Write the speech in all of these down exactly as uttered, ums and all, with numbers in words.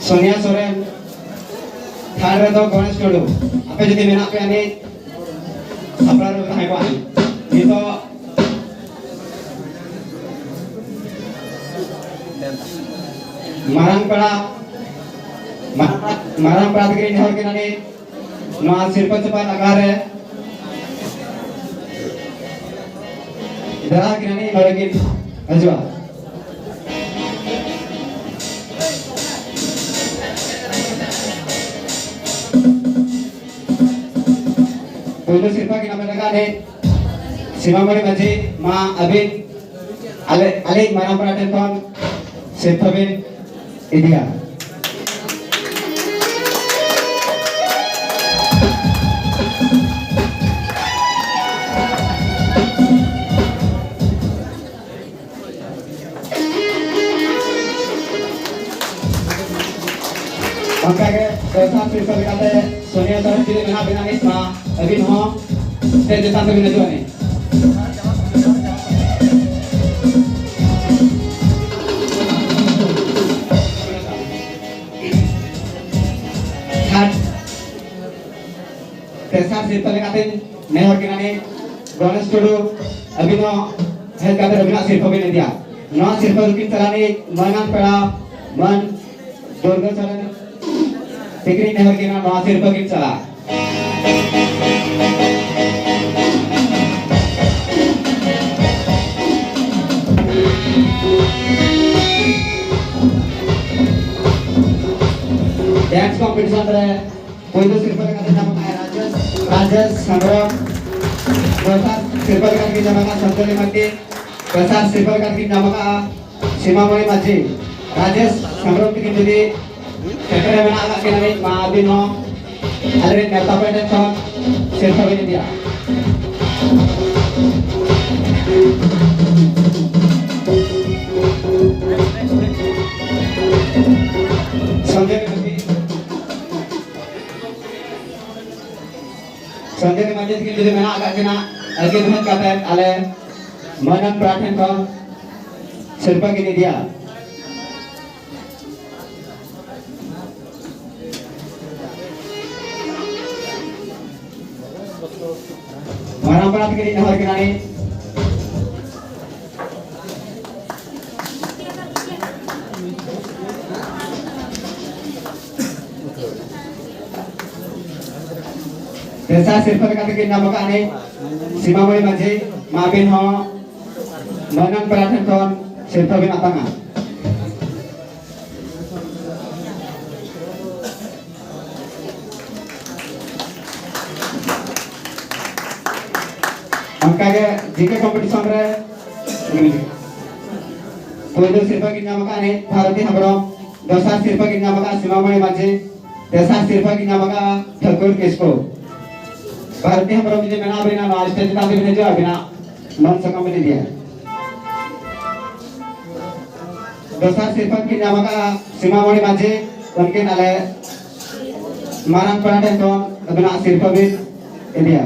Sonia Soren, third ᱨᱮᱫᱚ ᱜᱚᱬᱮᱥ ᱴᱩᱰᱩ᱾ ᱟᱯᱮ ᱡᱩᱫᱤ ᱢᱮᱱᱟᱜ ᱯᱮᱭᱟ ᱱᱤᱛ, ᱥᱟᱯᱲᱟᱣ ᱨᱮ ᱛᱟᱦᱮᱸ ᱠᱚᱜᱼᱟ᱾ ᱱᱤᱛᱚᱜ ᱢᱟᱨᱟᱝ ᱯᱮᱲᱟ, ᱢᱟᱨᱟᱝ, ᱢᱟᱨᱟᱝ ᱯᱮᱲᱟ ᱛᱟᱹᱠᱤᱱ ᱱᱮᱦᱚᱨ ᱠᱤᱱᱟ ᱱᱤᱛ ᱱᱚᱣᱟ ᱥᱤᱨᱯᱟᱹ ᱪᱟᱯᱟᱫ ᱟᱠᱷᱲᱟ ᱨᱮ ᱫᱟᱨᱟ ᱠᱤᱱᱟ ᱱᱤᱛ ᱱᱚᱰᱮ ᱠᱤᱱ ᱦᱤᱡᱩᱜᱼᱟ᱾ ᱯᱳᱭᱞᱳ ᱥᱤᱨᱯᱟᱹ ᱜᱮ ᱱᱟᱢᱮ ᱞᱟᱜᱟᱜ ᱨᱮ ᱥᱤᱢᱟᱢᱚᱬᱤ ᱢᱟᱹᱡᱷᱤ, ᱢᱟ ᱟᱹᱵᱤᱱ ᱟᱞᱮ, ᱟᱞᱮ ᱢᱟᱨᱟᱝ ᱯᱮᱲᱟ ᱴᱷᱮᱱ ᱠᱷᱚᱱ ᱥᱤᱨᱯᱟᱹ ᱵᱤᱱ ᱤᱫᱤᱭᱟ᱾ ᱚᱱᱠᱟᱜᱮ ᱫᱚᱥᱟᱨ ᱥᱤᱨᱯᱟᱹ ᱞᱮᱠᱟᱛᱮ ᱥᱳᱱᱤᱭᱟ ᱥᱚᱨᱮᱱ ᱡᱩᱫᱤ ᱢᱮᱱᱟᱜ ᱵᱮᱱᱟ ᱱᱤᱛ ᱢᱟ, ᱟᱹᱵᱤᱱ ᱦᱚᱸ ᱥᱴᱮᱡ ᱪᱮᱛᱟᱱ ᱛᱮᱵᱤᱱ ᱦᱤᱡᱩᱜᱼᱟ ᱱᱤᱛ᱾ ᱛᱷᱟᱨᱰ, ᱛᱮᱥᱟᱨ ᱥᱤᱨᱯᱟᱹ ᱞᱮᱠᱟᱛᱮᱧ ᱱᱮᱦᱚᱨ ᱠᱤᱱᱟ ᱱᱤᱛ ᱜᱚᱬᱮᱥ ᱴᱩᱰᱩ, ᱟᱹᱵᱤᱱ ᱦᱚᱸ ᱦᱮᱡ ᱠᱟᱛᱮ ᱟᱹᱵᱤᱱᱟᱜ ᱥᱤᱨᱯᱟᱹ ᱵᱤᱱ ᱤᱫᱤᱭᱟ᱾ ᱱᱚᱣᱟ ᱥᱤᱨᱯᱟᱹ ᱫᱚᱠᱤᱱ ᱪᱟᱞᱟᱣ ᱱᱤᱛ ᱢᱟᱹᱱᱟᱱ ᱯᱮᱲᱟ ᱢᱟᱹᱱ ᱫᱩᱨᱜᱟᱹ ᱥᱚᱨᱮᱱ ᱛᱤᱠᱤᱱ ᱱᱮᱦᱚᱨ ᱠᱤᱱᱟ ᱱᱚᱣᱟ ᱥᱤᱨᱯᱟᱹ ᱠᱤᱱ ᱪᱟᱞᱟᱜᱼᱟ᱾ ᱰᱮᱱᱥ ᱠᱚᱢᱯᱤᱴᱤᱥᱚᱱ ᱨᱮ ᱯᱳᱭᱞᱳ ᱥᱤᱨᱯᱟᱹ ᱞᱮᱠᱟᱛᱮ ᱧᱟᱢ ᱟᱠᱟᱫᱼᱟ ᱨᱟᱡᱮᱥ, ᱨᱟᱡᱮᱥ ᱦᱮᱢᱵᱨᱚᱢ᱾ ᱫᱚᱥᱟᱨ ᱥᱤᱨᱯᱟᱹ ᱞᱮᱠᱟᱛᱮ ᱧᱟᱢ ᱟᱠᱟᱫᱼᱟ ᱥᱟᱱᱛᱟᱞᱤ ᱢᱟᱨᱰᱤ᱾ ᱛᱮᱥᱟᱨ ᱥᱤᱨᱯᱟᱹ ᱞᱮᱠᱟᱛᱮ ᱧᱟᱢ ᱟᱠᱟᱫᱼᱟ ᱥᱤᱢᱟᱢᱚᱬᱤ ᱢᱟᱹᱡᱷᱤ᱾ ᱨᱟᱡᱮᱥ ᱦᱮᱢᱵᱨᱚᱢ ᱛᱤᱠᱤᱱ ᱡᱩᱫᱤ ᱥᱮᱴᱮᱨ ᱨᱮ ᱢᱮᱱᱟᱜ ᱟᱠᱟᱫ ᱠᱤᱱᱟ ᱱᱤᱛ, ᱢᱟ ᱟᱹᱵᱤᱱ ᱦᱚᱸ ᱟᱞᱮᱨᱮᱱ ᱱᱮᱣᱛᱟ ᱯᱮᱲᱟ ᱴᱷᱮᱱ ᱠᱷᱚᱱ ᱥᱤᱨᱯᱟᱹ ᱵᱤᱱ ᱤᱫᱤᱭᱟ᱾ ᱥᱚᱧᱡᱚᱭ ᱢᱟᱹᱡᱷᱤ, ᱥᱚᱧᱡᱚᱭ ᱢᱟᱹᱡᱷᱤ ᱛᱤᱠᱤᱱ ᱡᱩᱫᱤ ᱢᱮᱱᱟᱜ ᱟᱠᱟᱫ ᱠᱤᱱᱟ, ᱟᱹᱠᱤᱱ ᱦᱮᱡ ᱠᱟᱛᱮ ᱟᱞᱮ ᱢᱟᱹᱱᱟᱱ ᱯᱮᱲᱟ ᱴᱷᱮᱱ ᱠᱷᱚᱱ ᱥᱤᱨᱯᱟᱹ ᱠᱤᱱ ᱤᱫᱤᱭᱟ᱾ ᱢᱟᱨᱟᱝ ᱯᱟᱲᱟ ᱛᱟᱹᱠᱤᱱ ᱱᱮᱦᱚᱨ ᱠᱟᱱᱟ ᱱᱤᱛ᱾ ᱛᱮᱥᱟᱨ ᱥᱤᱨᱯᱟᱹ ᱞᱮᱠᱟᱛᱮ ᱠᱤᱱ ᱧᱟᱢ ᱟᱠᱟᱫ ᱱᱤᱛ ᱥᱤᱢᱟᱢᱚᱬᱤ ᱢᱟᱹᱡᱷᱤ, ᱢᱟ ᱟᱹᱵᱤᱱ ᱦᱚᱸ ᱢᱟᱹᱱᱟᱱ ᱯᱮᱲᱟ ᱴᱷᱮᱱ ᱠᱷᱚᱱ ᱥᱤᱨᱯᱟᱹ ᱵᱤᱱ ᱟᱛᱟᱝᱟ᱾ ᱚᱱᱠᱟᱜᱮ ᱡᱤᱠᱮ ᱠᱚᱢᱯᱤᱴᱤᱥᱚᱱ ᱨᱮ ᱯᱳᱭᱞᱳ ᱥᱤᱨᱯᱟᱹ ᱠᱤᱱ ᱧᱟᱢ ᱟᱠᱟᱫ ᱱᱤᱛ ᱵᱷᱟᱨᱚᱛᱤ ᱦᱮᱢᱵᱨᱚᱢ, ᱫᱚᱥᱟᱨ ᱥᱤᱨᱯᱟᱹ ᱠᱤᱱ ᱧᱟᱢ ᱟᱠᱟᱫ ᱥᱤᱢᱟᱢᱚᱬᱤ ᱢᱟᱹᱡᱷᱤ, ᱛᱮᱥᱟᱨ ᱥᱤᱨᱯᱟᱹ ᱠᱤᱱ ᱧᱟᱢ ᱟᱠᱟᱫ ᱴᱷᱟᱹᱠᱩᱨ ᱠᱤᱥᱠᱩ᱾ ᱵᱷᱟᱨᱚᱛᱤ ᱦᱮᱢᱵᱨᱚᱢ ᱡᱩᱫᱤ ᱢᱮᱱᱟᱜ ᱵᱤᱱᱟ, ᱱᱚᱣᱟ ᱥᱴᱮᱡ ᱪᱮᱛᱟᱱ ᱨᱮᱵᱤᱱ ᱦᱤᱡᱩᱜᱼᱟ, ᱟᱹᱵᱤᱱᱟᱜ ᱢᱟᱹᱱ ᱥᱟᱠᱟᱢ ᱵᱤᱱ ᱤᱫᱤᱭᱟ᱾ ᱫᱚᱥᱟᱨ ᱥᱤᱨᱯᱟᱹ ᱠᱤᱱ ᱧᱟᱢ ᱟᱠᱟᱫᱼᱟ ᱥᱤᱢᱟᱢᱚᱬᱤ ᱢᱟᱹᱡᱷᱤ, ᱩᱱᱠᱤᱱ ᱟᱞᱮ ᱢᱟᱨᱟᱝ ᱯᱮᱲᱟ ᱴᱷᱮᱱ ᱠᱷᱚᱱ ᱟᱹᱵᱤᱱᱟᱜ ᱥᱤᱨᱯᱟᱹ ᱵᱤᱱ ᱤᱫᱤᱭᱟ᱾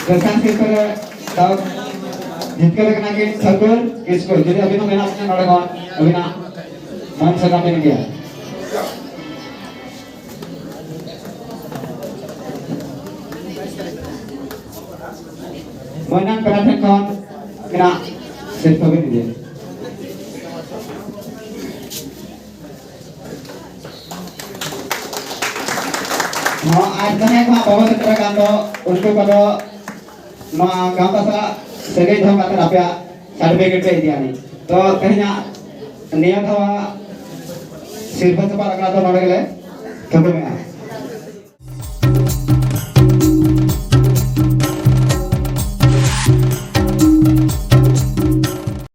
ᱫᱚᱥᱟᱨ ᱥᱤᱨᱯᱟᱹ ᱨᱮ ᱫᱟᱣ ᱡᱤᱛᱠᱟᱹᱨ ᱠᱟᱱᱟ ᱠᱤᱱ ᱴᱷᱟᱹᱠᱩᱨ ᱠᱤᱥᱠᱩ᱾ ᱡᱩᱫᱤ ᱟᱹᱵᱤᱱ ᱦᱚᱸ ᱢᱮᱱᱟᱜ ᱵᱤᱱᱟ ᱱᱚᱰᱮ ᱠᱷᱚᱱ, ᱟᱹᱵᱤᱱᱟᱜ ᱢᱟᱹᱱ ᱥᱟᱠᱟᱢ ᱵᱤᱱ ᱤᱫᱤᱭᱟ᱾ ᱢᱟᱹᱱᱟᱱ ᱯᱮᱲᱟ ᱴᱷᱮᱱ ᱠᱷᱚᱱ ᱢᱮᱱᱟᱜ ᱥᱤᱨᱯᱟᱹ ᱵᱤᱱ ᱤᱫᱤᱭᱟ᱾ ᱱᱚᱣᱟ ᱟᱨ ᱡᱟᱦᱟᱸᱭ ᱠᱚ ᱦᱟᱸᱜ ᱵᱟᱵᱚ ᱥᱮᱴᱮᱨ ᱟᱠᱟᱱ ᱫᱚ, ᱩᱱᱠᱩ ᱠᱚᱫᱚ ᱱᱚᱣᱟ ᱜᱟᱶᱛᱟ ᱥᱟᱞᱟᱜ ᱥᱟᱹᱜᱟᱹᱭ ᱫᱚᱦᱚ ᱠᱟᱛᱮ ᱟᱯᱮᱭᱟᱜ ᱥᱟᱨᱴᱤᱯᱷᱤᱠᱮᱴ ᱯᱮ ᱤᱫᱤᱭᱟ ᱱᱤᱡ᱾ ᱛᱚ ᱛᱮᱦᱮᱧᱟᱜ ᱱᱤᱭᱟᱹ ᱫᱷᱟᱣᱟᱜ ᱥᱤᱨᱯᱟᱹ ᱪᱟᱯᱟᱫ ᱟᱠᱷᱲᱟ ᱫᱚ ᱱᱚᱰᱮ ᱜᱮᱞᱮ ᱛᱷᱩᱠᱩᱢᱮᱜᱼᱟ᱾